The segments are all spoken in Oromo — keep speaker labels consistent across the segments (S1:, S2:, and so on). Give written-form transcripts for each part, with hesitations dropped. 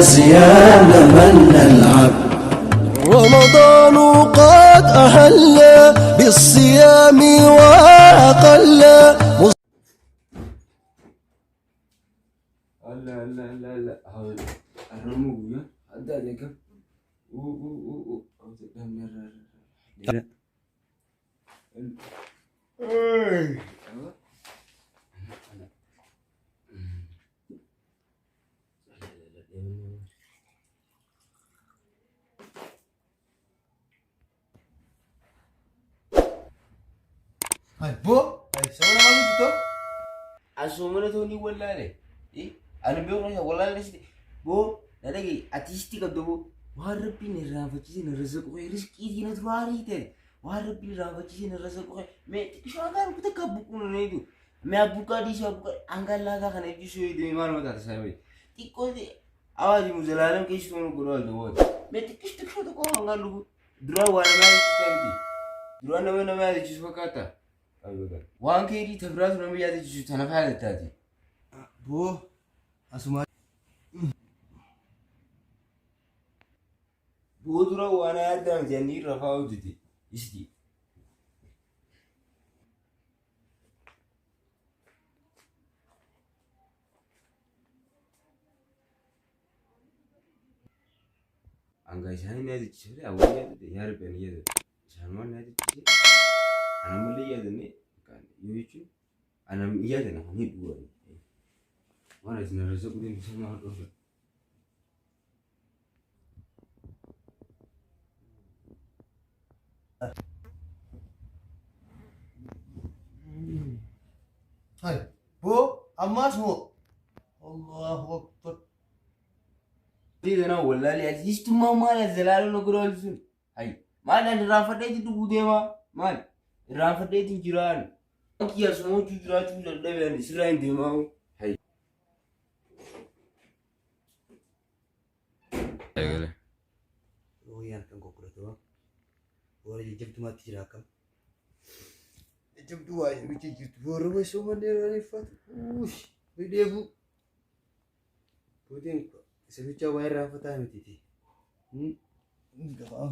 S1: صيام من نلعب.
S2: رمضان قد أهل بالصيام وأقل.
S3: Alla alla alla alla harramuu guyyaa adda adda uu uu uu uu
S4: Ay, boo! Ay, soomana maal hojjetoo?
S3: Asoomana ta'uu ni wallaale. Ani beeku wallaale sitti. Boo na dhagaye atiistii qabdu boo waan rabbiin irraanfachiise na razaqu riskii diina turaarii ta'e waan rabbiin irraanfachiise na razaqu mee xiqqishoo hangaan kuta akka abbuqquu na eedu mee abbuqqaa dhiisuu abbuqqaa hangaan laagaa kana ibsuu eedu maal mataa tasaa bahe xiqqoo awaaji muzalaalam keessi toonu godhu alda wooti mee xiqqish xiqqishoo tokko hangaan dhugu duraan waan nama yaadachiisu miti duraan nama nama yaadachiisu fakkaata waan keerii tabiraatu nama yaadachiisu tana fayyadattaati.
S4: Boo, asuma
S3: Boo dura waan yaaddaa miti ani rafaa hojjete isti. Hanga isaan hin yaadachiisne hawwan yaadate yaa rabbi ani yaadate isaanumaan yaadachiise ana malee yaadanne yoo jechuun ana yaadan kan hidhu waan ati na rasa gudin sama hodhuuf.
S4: Ay, boo, ammaas moo? Allahu Akbar.
S3: Deedanaa wallaalee atiistummaa maal zalaaloo na godhaa sun. Hay maal ani irraanfadheetti dhuguu deemaa maal irraanfadheetti jiraan. Kiyya sumoochuu jiraachuu dadhabe ani sirraa hin deemaa. Hay.
S4: Wayyaa harkaan gurguratu. Warra jajjabdumaatti jira akkam. Jajjabduu waa miti jirtu. Warra wayisoo manneen irraaneffatu. Uush, dheebuu. Bootiin isa bichaa waa irraanfataa mitiiti. Gabaa.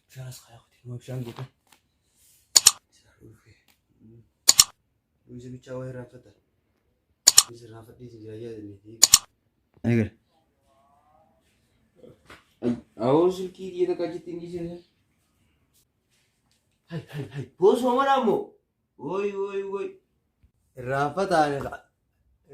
S4: Bishaan as kaayaa kuti. Numa bishaan guuta. Isa bichaa waa irraanfata. Isa irraanfadhee jira yaadanniti.
S3: Eegale. Awoo silkii dhiira qajeetti hin dhiisne. Hay hay hay. Boo soomana ammoo. Woy woy woy.
S4: Irraanfataan